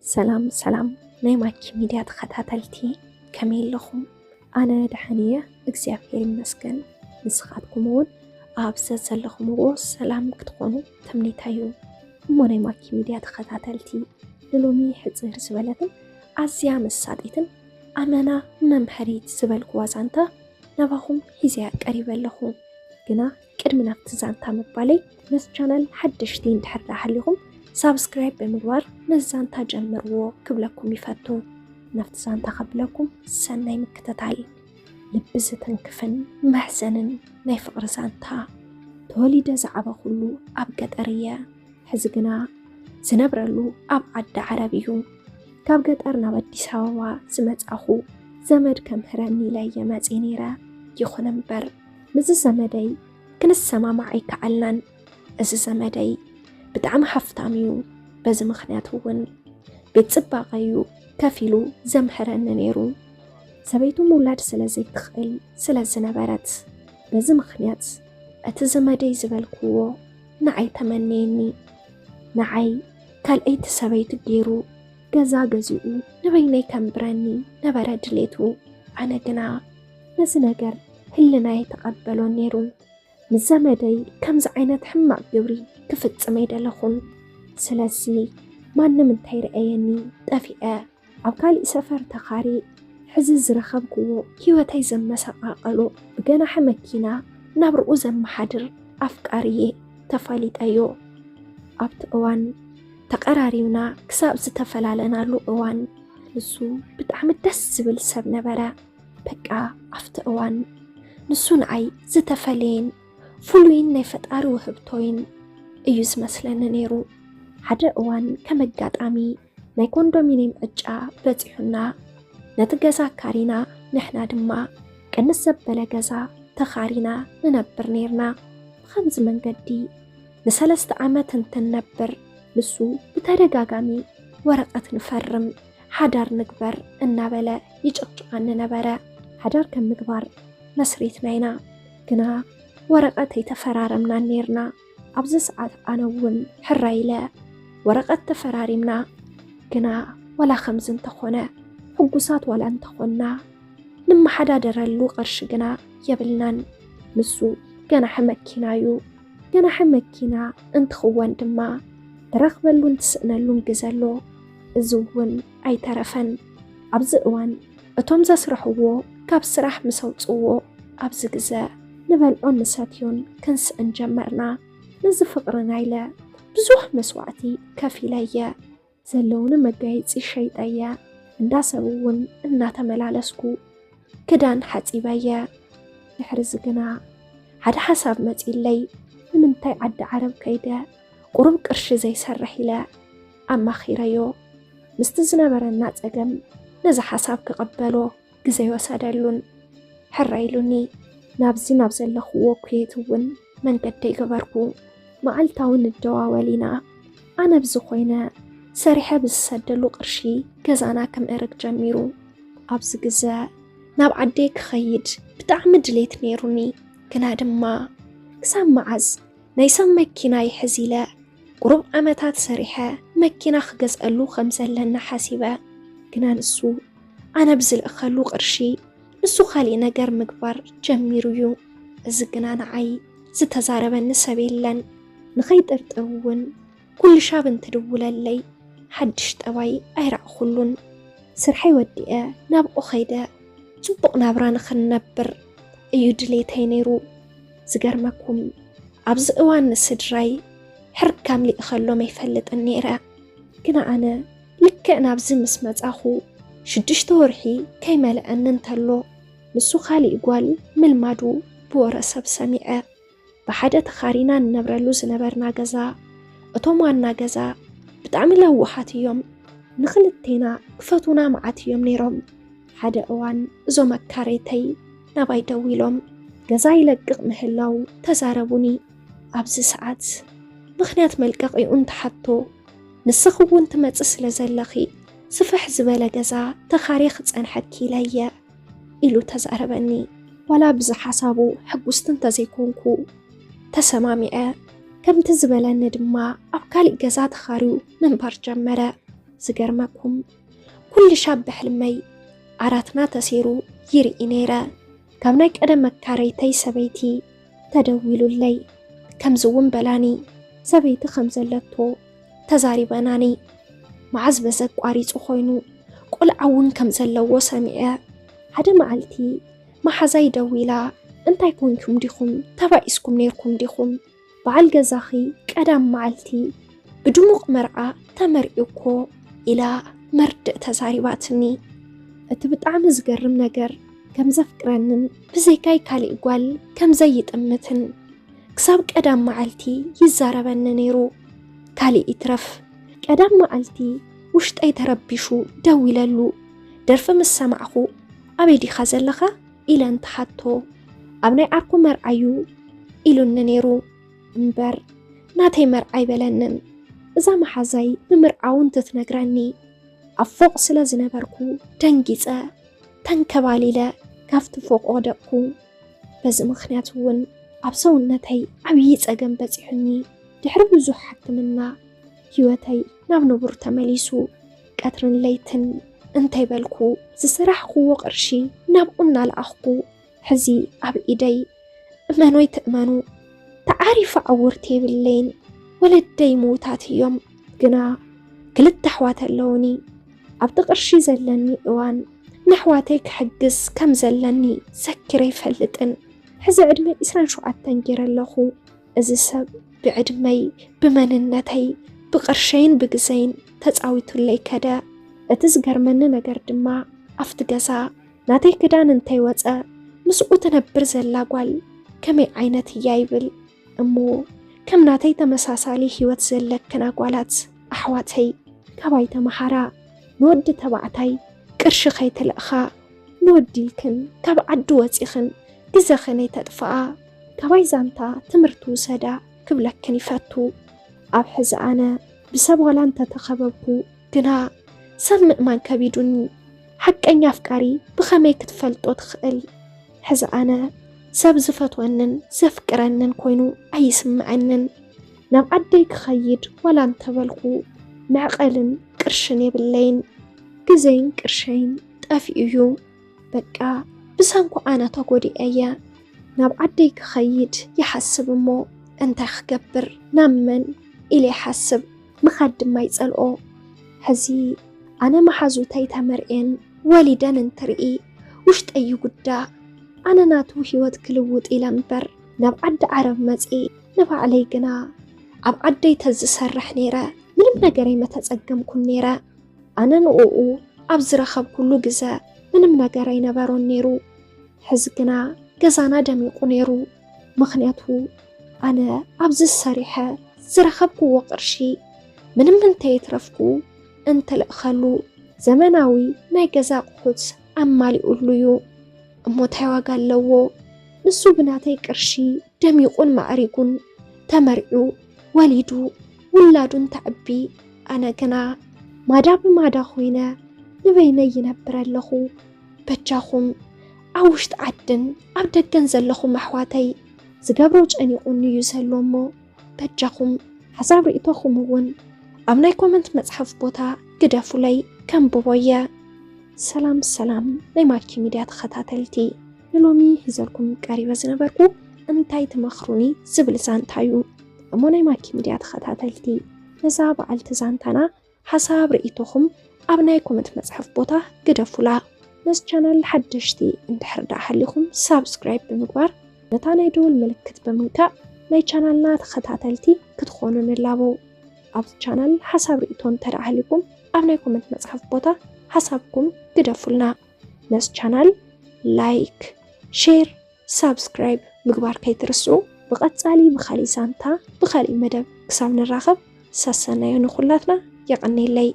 ሰላም ሰላም ናይ ማኪ ሚድያ ተኸታተልቲ፣ ከመይ ኣለኹም? ኣነ ደሓን እየ እግዚኣብሔር ይመስገን። ንስኻትኩም እውን ኣብ ዘዘለኹምዎ ሰላም ክትኾኑ ትምኒተይ እዩ። እሞ ናይ ማኪ ሚድያ ተኸታተልቲ፣ ንሎሚ ሕፅር ዝበለትን ኣዝያ መሳጢትን ኣመና መምሀሪት ዝበልኩዋ ዛንታ ናባኹም ሒዘያ ቀሪበ ኣለኹ። ግና ቅድሚ ናብቲ ዛንታ ምባለይ፣ ነዚ ቻነል ሓደሽቲ እንድሕር ደኣ ሃሊኹም ሳብስክራይብ ብምግባር ነዚ ዛንታ ጀምርዎ ክብለኩም ይፈቱ። ናብቲ ዛንታ ከብለኩም ሰናይ ምክትታል። ልቢ ዝትንክፍን መሕዘንን ናይ ፍቕሪ ዛንታ። ተወሊደ ዝዓበኹሉ ኣብ ገጠር እየ። ሕዚ ግና ዝነብረሉ ኣብ ዓዲ ዓረብ እዩ። ካብ ገጠር ናብ ኣዲስ ኣበባ ዝመጻኹ ዘመድ ከምህረኒ ኢለ እየ መጺእ ነይረ። ይኹን እምበር፣ ምስዚ ዘመደይ ክንሰማማዕ ኣይከኣልናን። እዚ ዘመደይ ብጣዕሚ ሃፍታም እዩ። በዚ ምኽንያት እውን ቤት ጽባቐ እዩ ከፊሉ ዘምህረኒ ነይሩ። ሰበይቱ ምውላድ ስለ ዘይትኽእል ስለ ዝነበረት፣ በዚ ምኽንያት እቲ ዘመደይ ዝበልክዎ ንዓይ ተመነየኒ። ንዓይ ካልኣይቲ ሰበይቲ ገይሩ ገዛ ገዚኡ ንበይነይ ከንብረኒ ነበረ ድሌቱ። ኣነ ግና ነዚ ነገር ህልናይ ኣይተቐበሎን ነይሩ። ምስ ዘመደይ ከምዚ ዓይነት ሕማቕ ግብሪ ክፍጽም ኣይደለኹን። ስለዚ ማንም እንተይረኣየኒ ጠፊአ ኣብ ካሊእ ሰፈር ተኻርየ ሕዚ ዝረኸብክዎ ህይወተይ ዘመሰቓቐሎ ብገናሒ መኪና ናብርኡ ዘመሓድር ኣፍቃሪ እየ ተፋሊጠዮ። ኣብቲ እዋን ተቐራሪብና ክሳብ ዝተፈላለናሉ እዋን ንሱ ብጣዕሚ ደስ ዝብል ሰብ ነበረ። በቃ ኣብቲ እዋን ንሱ ንዓይ ዝተፈለየን ፍሉይን ናይ ፈጣሪ ውህብቶይን እዩ ዝመስለኒ ነይሩ። ሓደ እዋን ከም ኣጋጣሚ ናይ ኮንዶሚንየም ዕጫ በጺሑና ነቲ ገዛ ኣካሪና ንሕና ድማ ቅንስ ዘበለ ገዛ ተኻሪና ንነብር ነይርና። ብኸምዚ መንገዲ ንሰለስተ ዓመት እንትንነብር ንሱ ብተደጋጋሚ ወረቐት ንፈርም ሓዳር ንግበር እናበለ ይጭቕጭቐኒ ነበረ። ሓዳር ከም ምግባር መስሪትና ኢና፣ ግና ወረቐት ኣይተፈራረምናን ነይርና። ኣብዚ ሰዓት ኣነ እውን ሕራይ ኢለ ወረቐት ተፈራሪምና፣ ግና ዋላ ከምዚ እንተኾነ ሕጉሳት ዋላ እንተኾንና ንመሓዳደረሉ ቅርሺ ግና የብልናን። ንሱ ገናሒ መኪና እዩ። ገናሒ መኪና እንትኽወን ድማ ትረኽበሉን ትስእነሉን ግዘ ኣሎ። እዚ እውን ኣይተረፈን። ኣብዚ እዋን እቶም ዘስርሕዎ ካብ ስራሕ ምስ ኣውፅዎ ኣብዚ ግዘ ንበልዖን ንሰትዮን ክንስእን ጀመርና። ነዚ ፍቕርና ኢለ ብዙሕ መስዋእቲ ከፊለ እየ። ዘለውኒ መጋየፂ ሸይጠ እየ። እንዳ ሰብ እውን እናተመላለስኩ ክዳን ሓፂበ እየ። ድሕሪ እዚ ግና ሓደ ሓሳብ መፂለይ። ንምንታይ ዓዲ ዓረብ ከይደ ቁሩብ ቅርሺ ዘይሰርሕ ኢለ ኣማኺረዮ። ምስቲ ዝነበረና ፀገም ነዚ ሓሳብ ክቕበሎ ግዜ ኣይወሰደሉን። ሕራይ ኢሉኒ። ናብዚ ናብ ዘለኽዎ ኩዌት እውን መንገደይ ገበርኩ። መዓልታዊ ንደዋወል ኢና። ኣነ ብዚ ኮይነ ሰሪሐ ብዝሰደሉ ቅርሺ ገዛና ከምእርግ ጀሚሩ። ኣብዚ ግዘ ናብ ዓደይ ክኸይድ ብጣዕሚ ድሌት ነይሩኒ። ግና ድማ ክሳብ መዓዝ ናይ ሰብ መኪና ይሕዝ ኢለ ቁሩብ ዓመታት ሰሪሐ መኪና ክገዝኣሉ ከም ዘለኒ ሓሲበ። ግና ንሱ ኣነ ብዝልእኸሉ ቅርሺ ንሱ ካሊእ ነገር ምግባር ጀሚሩ እዩ። እዚ ግና ንዓይ ዝተዛረበኒ ሰብ የለን። ንኸይጥርጥር እውን ኩሉ ሻብ እንትድውለለይ ሓድሽ ጠባይ ኣይረኣኹሉን። ስርሐይ ወዲአ ናብኡ ኸይደ ጽቡቕ ናብራ ንኽንነብር እዩ ድሌተይ ነይሩ። ዝገርመኩም ኣብዚ እዋን ንስድራይ ሕርካም ልኢኸሎም ኣይፈልጥን ነይረ። ግና ኣነ ልክዕ ናብዚ ምስ መጻኹ ሽዱሽተ ወርሒ ከይመልአኒ እንተሎ ንሱ ካሊእ ጓል ምልማዱ ብወረ ሰብ ሰሚዐ። ብሓደ ተኻሪና ንነብረሉ ዝነበርና ገዛ እቶም ዋና ገዛ ብጣዕሚ ለዋሃት እዮም። ንኽልቴና ክፈትዉና መዓት እዮም ነይሮም። ሓደ እዋን እዞም ኣካረይተይ ናባይ ደዊሎም ገዛ ይለቅቕ ምህላው ተዛረቡኒ። ኣብዚ ሰዓት ምኽንያት መልቀቒኡ እንትሓቶ ንስኺ እውን ትመፂ ስለ ዘለኺ ስፍሕ ዝበለ ገዛ ተኻርየ ክፀንሐኪ ኢለ እየ ኢሉ ተዛረበኒ። ዋላ ብዚ ሓሳቡ ሕጉስቲ እንተዘይኮንኩ ተሰማሚዐ። ከምቲ ዝበለኒ ድማ ኣብ ካሊእ ገዛ ተኻርዩ ምንባር ጀመረ። ዝገርመኩም፣ ኩሉ ሻብ ብሕልመይ ዓራትና ተሰይሩ ይርኢ ነይረ። ካብ ናይ ቀደም መካረይተይ ሰበይቲ ተደዊሉለይ፣ ከምዚ እውን በላኒ፣ ሰበይቲ ከም ዘለቶ ተዛሪበናኒ። መዓዝ በዘ ኣቋሪጹ ኮይኑ፣ ቆልዓ እውን ከም ዘለዎ ሰሚዐ። ሓደ መዓልቲ መሓዛይ ደዊላ፣ "እንታይ ኮንኩም ዲኹም? ተባኢስኩም ነይርኩም ዲኹም? በዓል ገዛኺ ቀዳም መዓልቲ ብድሙቕ መርዓ ተመርዒ እኮ" ኢላ መርድእ ተዛሪባትኒ። እቲ ብጣዕሚ ዝገርም ነገር፣ ከም ዘፍቅረንን ብዘይካይ ካሊእ ጓል ከም ዘይጥምትን፣ ክሳብ ቀዳም መዓልቲ ይዛረበኒ ነይሩ። ካሊእ ይትረፍ፣ ቀዳም መዓልቲ ውሽጠይ ተረቢሹ ደዊለሉ። "ደርፊ ምስ ሰማዕኹ፣ ኣበይ ዲኻ ዘለኻ?" ኢለ እንትሓቶ፣ "ኣብ ናይ ዓርኩ መርዓዩ" ኢሉኒ ነይሩ። እምበር ናተይ መርዓ ኣይበለንን። እዛ መሓዛይ ብምርዓው እንትትነግረኒ፣ ኣብ ፎቕ ስለ ዝነበርኩ ደንጊጸ፣ ተንከባሊለ ካብቲ ፎቕ ወደቕኩ። በዚ ምኽንያት እውን ኣብ ሰውነተይ ዓብዪ ጸገም በጺሑኒ። ድሕሪ ብዙሕ ሕክምና ህይወተይ ናብ ንቡር ተመሊሱ። ቀትርን ለይትን እንተይበልኩ ዝሰራሕክዎ ቅርሺ ናብኡ እናለኣኽኩ ሕዚ ኣብ ኢደይ። እመኑ ኣይትእመኑ፣ ተዓሪፈ ዓውርቲ የብለይን። ወለደይ ምዉታት እዮም፣ ግና ክልተ ኣሕዋት ኣለዉኒ። ኣብቲ ቅርሺ ዘለኒ እዋን ንኣሕዋተይ ክሕግዝ ከም ዘለኒ ዘኪረ ኣይፈልጥን። ሕዚ ዕድመ ዒስራን ሸውዓተን ገይረ ኣለኹ። እዚ ሰብ ብዕድመይ፣ ብመንነተይ፣ ብቅርሸይን ብግዘይን ተጻዊቱለይ ከደ። እቲ ዝገርመኒ ነገር ድማ፣ ኣብቲ ገዛ ናተይ ክዳን እንተይወጸ፣ ምስኡ ትነብር ዘላ ጓል ከመይ ዓይነት እያ ይብል። እሞ ከም ናተይ ተመሳሳሊ ህይወት ዘለክን ኣጓላት ኣሕዋተይ፣ ካባይ ተመሃራ። ንወዲ ተባዕታይ ቅርሺ ከይትልእኻ፣ ንወዲ ኢልክን ካብ ዓዲ ወጺኽን ግዘኽን ኣይተጥፍኣ። ካባይ ዛንታ ትምህርቲ ውሰዳ ክብለክን ይፈቱ። ኣብ ሕዚ ኣነ ብሰብ ዋላ እንተተኸበብኩ፣ ግና ሰብ ምእማን ከቢዱኒ። ሓቀኛ ኣፍቃሪ ብኸመይ ክትፈልጦ ትኽእል? ሕዚ ኣነ ሰብ ዝፈትወንን ዘፍቅረንን ኮይኑ ኣይስምዐንን። ናብ ዓደይ ክኸይድ ዋላ እንተበልኩ፣ መዕቐልን ቅርሽን የብለይን። ግዜይን ቅርሸይን ጠፊኡ እዩ። በቃ ብሰንኩ ኣነ ተጎዲኤ እየ። ናብ ዓደይ ክኸይድ ይሓስብ እሞ፣ እንታይ ክገብር፣ ናብ መን ኢለ ይሓስብ። ምኻድ ድማ ይጸልኦ። ሕዚ ኣነ መሓዙተይ ተመርዕየን ወሊደን እንትርኢ ውሽጠይ ይጉዳእ። ኣነ ናቱ ህይወት ክልውጥ ኢለ እምበር ናብ ዓዲ ዓረብ መጺኤ ንባዕለይ ግና ኣብ ዓደይ ተዝሰርሕ ነይረ፣ ምንም ነገር ኣይመተጸገምኩን ነይረ። ኣነ ንእኡ ኣብ ዝረኸብኩሉ ግዘ ምንም ነገር ኣይነበሮን ነይሩ። ሕዚ ግና ገዛና ደሚቑ ነይሩ። ምኽንያቱ ኣነ ኣብዚ ሰሪሐ ዝረኸብክዎ ቅርሺ ምንም እንተየትረፍኩ እንትልእኸሉ ዘመናዊ ናይ ገዛ ኣቑሑት ኣማሊኡሉ እዩ። እሞ እንታይ ዋጋ ኣለዎ? ንሱ ብናተይ ቅርሺ ደሚቑን ማዕሪጉን ተመርዑ፣ ወሊዱ፣ ውላዱ እንተዕቢ፣ ኣነ ግና ማዳ ብማዳ ኮይነ ንበይነይ ይነብር ኣለኹ። በጃኹም ኣብ ውሽጢ ዓድን ኣብ ደገን ዘለኹም ኣሕዋተይ፣ ዝገብሮ ጨኒቑኒ እዩ ዘሎ እሞ፣ በጃኹም ሓሳብ ርእይቶኹም እውን ኣብ ናይ ኮመንት መጽሓፍ ቦታ ግደፉለይ፣ ከንብቦ እየ። ሰላም ሰላም ናይ ማኪ ሚድያ ተኸታተልቲ፣ ንሎሚ ሒዘልኩም ቀሪበ ዝነበርኩ እንታይ ትመኽሩኒ ዝብል ዛንታ እዩ። እሞ ናይ ማኪ ሚድያ ተኸታተልቲ፣ ነዛ በዓልቲ ዛንታና ሓሳብ ርእይቶኹም ኣብ ናይ ኮመንት መጽሓፍ ቦታ ግደፉላ። ነዚ ቻናል ሓደሽቲ እንድሕር ደኣ ሃሊኹም ሳብስክራይብ ብምግባር ነታ ናይ ደወል ምልክት ብምንካእ ናይ ቻናልና ተኸታተልቲ ክትኾኑ ንላቦ። ኣብዚ ቻናል ሓሳብ ርእይቶ እንተ ደኣ ሃሊኩም ኣብ ናይ ኮመንት መጽሓፍ ቦታ ሓሳብኩም ግደፉልና። ነዚ ቻናል ላይክ፣ ሼር፣ ሳብስክራይብ ምግባር ከይትርስዑ። ብቐጻሊ ብኻሊእ ዛንታ ብኻሊእ መደብ ክሳብ ንራኸብ ሰሰናዮ ንኹላትና። የቐኔለይ።